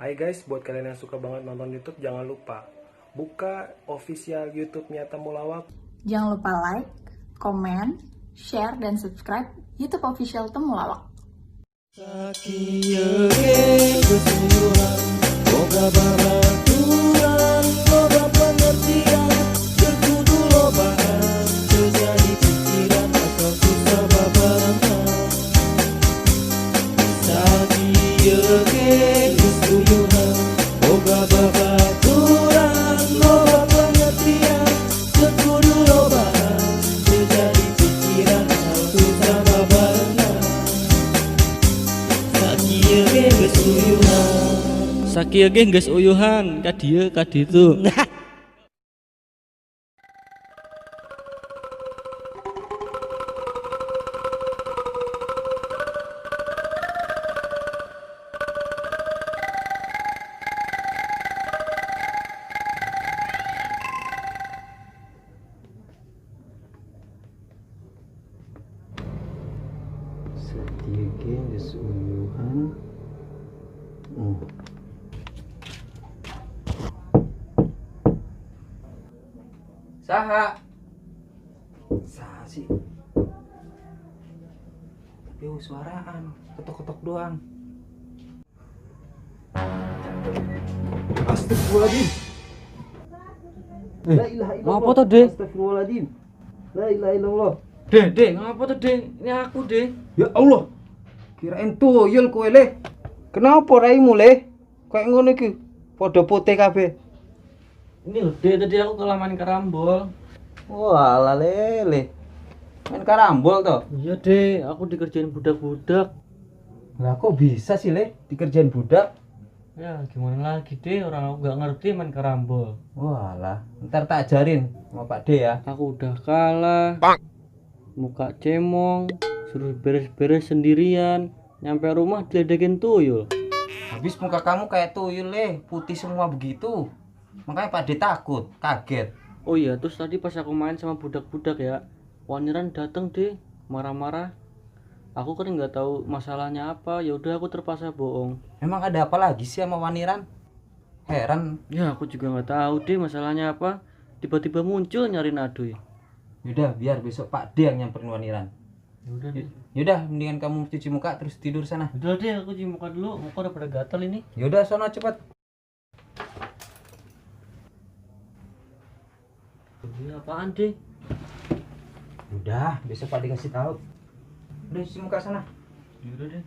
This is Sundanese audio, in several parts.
Hai guys, buat kalian yang suka banget nonton YouTube, jangan lupa buka official YouTube-nya Temulawak. Jangan lupa like, comment, share, dan subscribe YouTube official Temulawak. Sakieu ge geus uyuhan, boga babaturan, loba pengertian, teu kudu lobaan, teu jadi pikiran asal susah babarengan. Sakieu ge geus uyuhan, boga babaturan, loba pengertian, teu kudu lobaan, teu jadi pikiran asal susah babarengan. Sakieu ge geus uyuhan. Sakieu ge geus uyuhan ka dieu ka ditu. Sakieu ge geus uyuhan. Saha? Saha sih? Tapi suaraan, ketok-ketok doang. Astagfirullahaladzim. La ilaha illallah. Ngapa tuh, De? Astagfirullahaladzim. La ilaha illallah. De, De, ngapa tuh, De? Ini aku, De. Ya Allah. Kirain tuyul kowe, Le. Kenapa raimu, Le? Kayak ngono iki. Padha putih kabeh. Ini loh, De, tadi aku kalah main karambol. Walah, Le, Le. Main karambol toh? Iya, De, aku dikerjain budak-budak. Lah kok bisa sih, Le, dikerjain budak? Ya, gimana lagi, De, orang aku nggak ngerti main karambol. Walah, ntar tak ajarin sama Pak De ya. Aku udah kalah. Muka cemong, suruh beres-beres sendirian. Nyampe rumah diledekin tuyul. Habis muka kamu kayak tuyul, Le, putih semua begitu. Makanya Pak De takut, kaget. Oh iya, terus tadi pas aku main sama budak-budak ya, Waniran dateng, De, marah-marah. Aku kan nggak tahu masalahnya apa, ya udah aku terpaksa bohong. Emang ada apa lagi sih sama Waniran? Heran. Ya aku juga nggak tahu, De, masalahnya apa. Tiba-tiba muncul nyariin Aduy. Yaudah, biar besok Pak De yang nyamperin Waniran. Yaudah, De. Yaudah, mendingan kamu cuci muka terus tidur sana. Udah, De, aku cuci muka dulu, muka udah pada gatal ini. Yaudah, sono cepet. Ini apaan, De? Udah, besok Pak De kasih tahu. Udah cuci muka sana. Yaudah, De.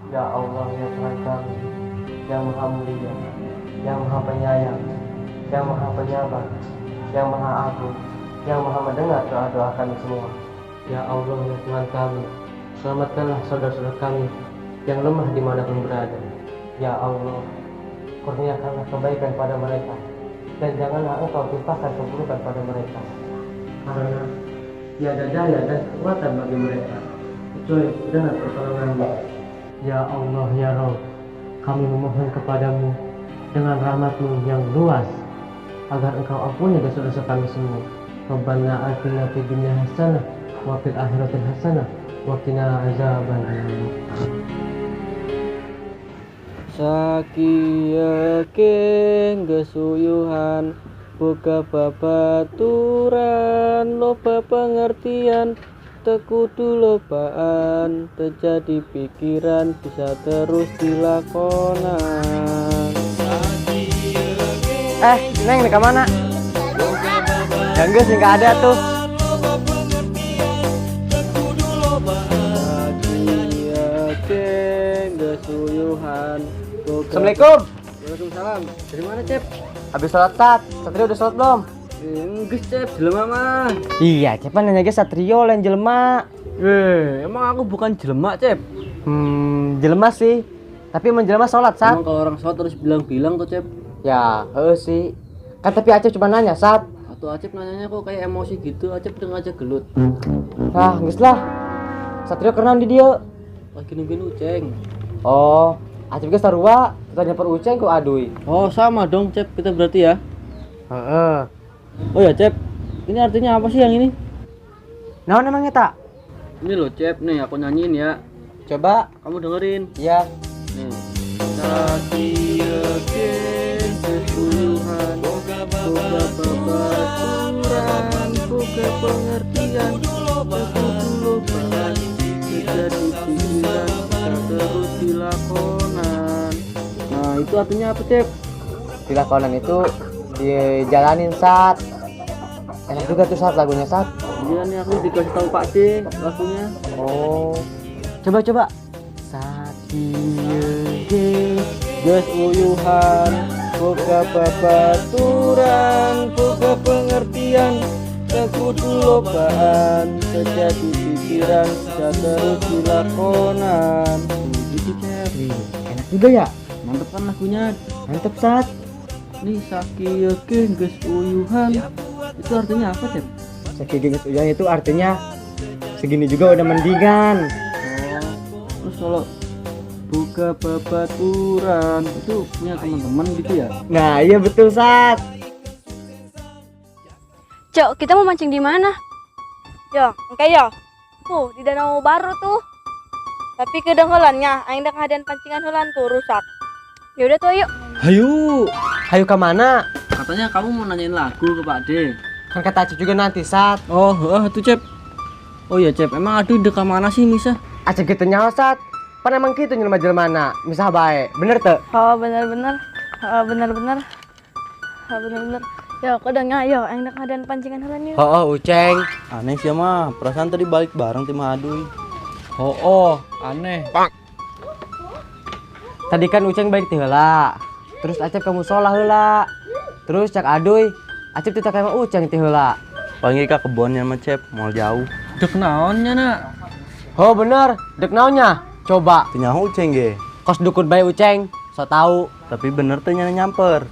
Ya Allah, ya Tuhan kami, yang Maha Mulia, yang Maha Penyayang, yang Maha Penyabar, yang Maha Agung, yang Maha Mendengar doa-doa kami semua. Ya Allah, ya Tuhan kami, selamatkanlah saudara-saudara kami yang lemah dimanapun berada. Ya Allah, kurniakanlah kebaikan pada mereka, dan janganlah Engkau timpakan keburukan pada mereka. Karena tiada daya dan kekuatan bagi mereka, kecuali dengan pertolongan-Mu. Ya Allah, ya Rob, kami memohon kepadamu dengan rahmat-Mu yang luas, agar Engkau ampuni dosa-dosa kami semua. Rabbana atina fid dunya hasanah wa fil akhirati hasanah wa qina azabannar. Sakieu ge geus uyuhan, boga babaturan, loba pengertian, teu kudu lobaan, teu jadi pikiran, bisa terus dilakonan. Eh, Neng, nih mana? Ya enggak sih, nggak ada tuh. Sakieu ge geus uyuhan, boga. Assalamualaikum. Waalaikumsalam. Dari mana, Cep? Habis sholat, Sat. Satrio udah sholat belum? Enggak, Cep, jelema mah. Iya, Cep kan nanya ge Satrio lain jelema. Emang aku bukan jelema, Cep? Jelema sih. Tapi emang jelema sholat, Sat. Emang kalau orang sholat terus bilang-bilang tuh, Cep? Ya, heeh sih. Kan tapi Acep cuma nanya, Sat. Atau Acep nanyanya kok kayak emosi gitu, Acep udah ngajak gelut. Ah, geus lah. Satrio kenaon di dieu? Lagi nungguin Uceng. Oh, Acep ge sarua, kita nyamper Uceng ku aduy. Oh, sama dong, Cep, kita berarti ya. Heeh. Oh ya, Cep. Ini artinya apa sih yang ini? Naon emangnya tak? Ini loh, Cep, nih aku nyanyiin ya. Coba. Kamu dengerin. Iya. Nih. Sakieu ge geus uyuhan, boga babaturan, boga pengertian, teu kudu lobaan, teu jadi pikiran, bisa terus dilakonan. Nah, itu artinya apa, Cep? Dilakonan itu dijalanin, Sat. Enak juga tuh, Sat, lagunya, Sat. Iya nih, aku dikasih tahu Pak D lagunya. Oh. Coba coba. Sakieu ge geus uyuhan, boga babaturan, boga pengertian, teu kudu lobaan, teu jadi pikiran, bisa terus dilakonan. Gitu, Cep. Wih, enak juga ya. Mantep kan lagunya? Mantep, Sat. Nih sakieu ge geus uyuhan. Itu artinya apa, Cep? Sakieu ge geus uyuhan itu artinya segini juga udah mendingan. Oh, terus kalau boga babaturan itu punya teman-teman gitu ya? Nah, iya betul, Sat. Cok, kita mau mancing di mana? Yo, oke yo. Tuh, di danau baru tuh. Tapi kedenggelannya, aing dah kehadian pancingan heulan tuh rusak. Ya udah tuh, ayo. Hayu. Hayu ke mana? Katanya kamu mau nanyain lagu ke Pak D. Kan kata Acep juga nanti, Sat. Oh, heeh tuh, Cep. Oh iya, Cep, emang aduh dekat mana sih Misa? Acep gitu nyawa, Sat. Pan emang gitu jelema jelema misah bae. Bener tuh? Oh, bener-bener. Oh, bener-bener. Oh, bener-bener. Yo, kodongnya yo, aing dah kehadian pancingan heulan yuk. Oh, Uceng. Aneh sih mah, perasaan tadi balik bareng tim aduy. Oh, aneh. Tadi kan Uceng balik ti heula. Terus Acep ke musola heula. Terus cak aduy, Acep teh kayak Uceng ti heula. Panggil ke kebonnya mah Cep, mau jauh. Dek naonnya, nak? Oh bener, dek naonnya? Coba. Teu nyaho Uceng ge. Kos dukun bae Uceng, so tau. Tapi bener teh nyana nyamper.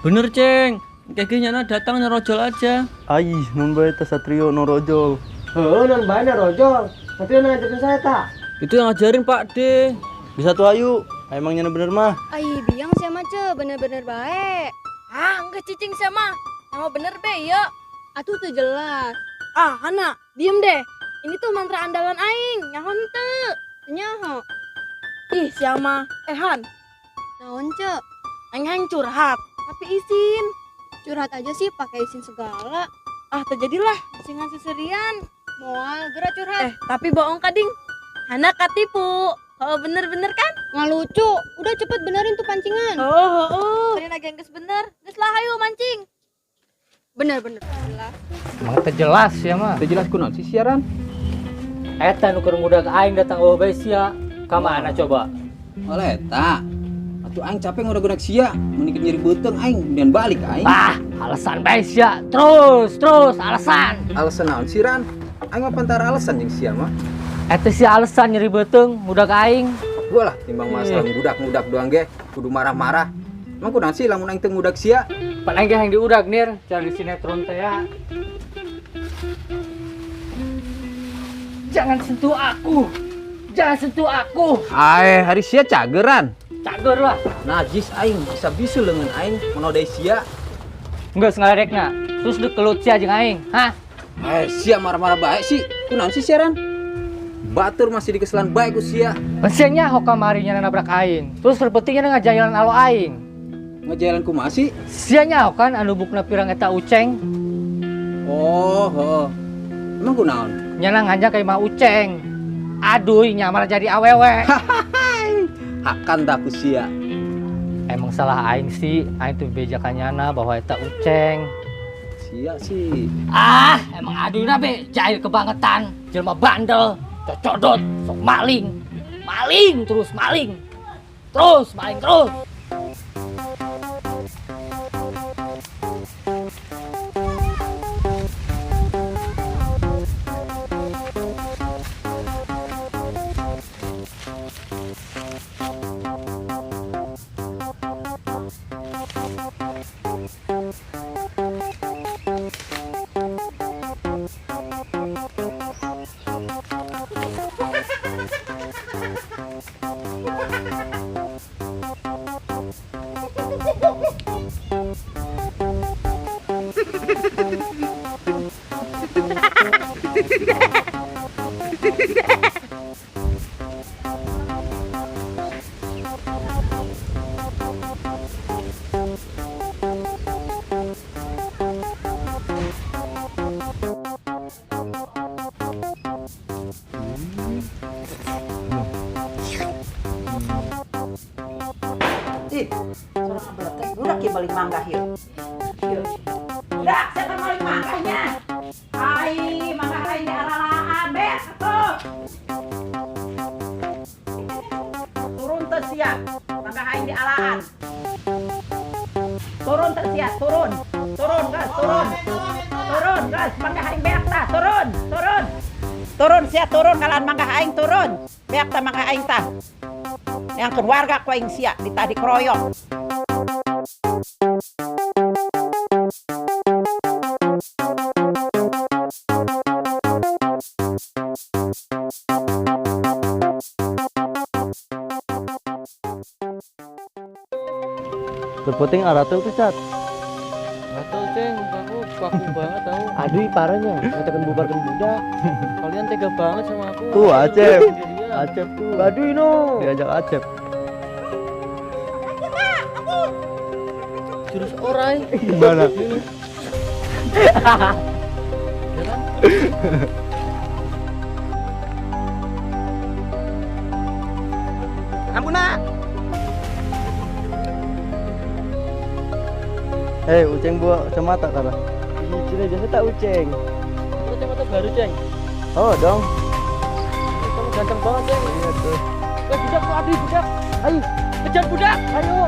Bener, Ceng. Kayak nyana datang nyerojol aja. Aih, nun bae teh Satrio norojol. Heuh, nun bae norojol. Satrio ngajarin saya tak? Itu yang ngajarin Pak D. Bisa tuh ayu. Emang nyana bener mah. Ai, biang siapa ce, bener-bener baik. Ah, enggak cicing sama. Nama bener be, ya. Atuh tuh jelas. Ah, Hana, diem deh. Ini tuh mantra andalan aing, nyaho henteu. Nyaho. Ih, siapa? Eh, Han. Naon, ce? Aing hayang curhat, tapi isin. Curhat aja sih pakai isin segala. Ah, terjadilah singan seserian. Moal gerak curhat. Eh, tapi bohong kading. Hana katipu. Oh, bener-bener kan? Nggak lucu. Udah cepet benerin tuh pancingan. Oh. Kalian lagi geus bener. Geus lah hayu mancing. Bener-bener. Emang teu jelas ya mah. Teu jelas kunaon sih siaran? Eta nu keur ngudag aing datang eueuh bae sia. Ka mana coba? Oleh eta. Atuh aing capek ngudag-ngudag sia, mun dikit nyeri beuteung aing dan balik aing. Ah, alasan bae sia. Terus, terus alasan. Alasan naon sih Ran? Aing mah pantara alasan jeung sia mah. Eta si alasan nyeri beuteung ngudag aing. Gua lah timbang masalah ngudak-ngudak doang ge kudu marah-marah. Emang kunaon sih lamun aing teu ngudag sia? Pan aing ge hayang diudag nir, cara di sinetron teh ya. Jangan sentuh aku. Jangan sentuh aku. Ae, hari sia cageran. Cager lah. Najis aing bisa bisu leungeun aing menodai sia. Geus ngalerekna. Terus dikelut sia jeung aing. Hah? Sia marah-marah bae sih. Kunaon sih siaran? Batur masih dikeselan bae ku sia. Sia nyaho kamari nya nabrak aing. Terus repetingnya ngajalan alo aing. Ngajalan kumaha sih? Sia nyaho kan anu bukna pirang eta uceng. Oh, heeh. Emang kunaon? Nyana ngajak ka imah uceng. Aduh, nyamar jadi awewe. Hakan tak ku sia. Emang salah aing sih, aing tuh bejakan nyana bahwa eta uceng. Sia sih. Ah, emang aduh be jahil kebangetan, jelma bandel, cocodot, sok maling. Maling terus maling. Terus maling terus. Ih, sorang abeletek budak ieu balik manggah ieu. Ieu. Dak, siapa maling manggahnya? Ai, manggah aing di aralaan, bet atuh. Turun teu sia, manggah aing di alaan. Turun teu sia, turun. Turun, geus, turun. Turun, geus, manggah aing beak tah, turun, turun. Turun sia, turun kalaan manggah aing turun. Beak tah manggah aing tah. Yang keluarga ku aing sia ditadi keroyok. Terpenting arah tuh cat. Gak tau ceng, aku kaku banget tau. Aduh, parahnya, ngatakan bubarkan budak. Kalian tega banget sama aku. Tuh Acep. Sendirian. Acep tuh. Aduh, no. Diajak Acep. Jurus orai. Gimana? Ya kan? Ampun, nak. Uceng buat kacamata kalah. Ih, cina jasa tak uceng. Kacamata baru, Ceng. Oh, dong. Kamu ganteng banget, Ceng. Iya tuh. Budak tuh, aduh, budak. Ayo, kejar budak. Ayo.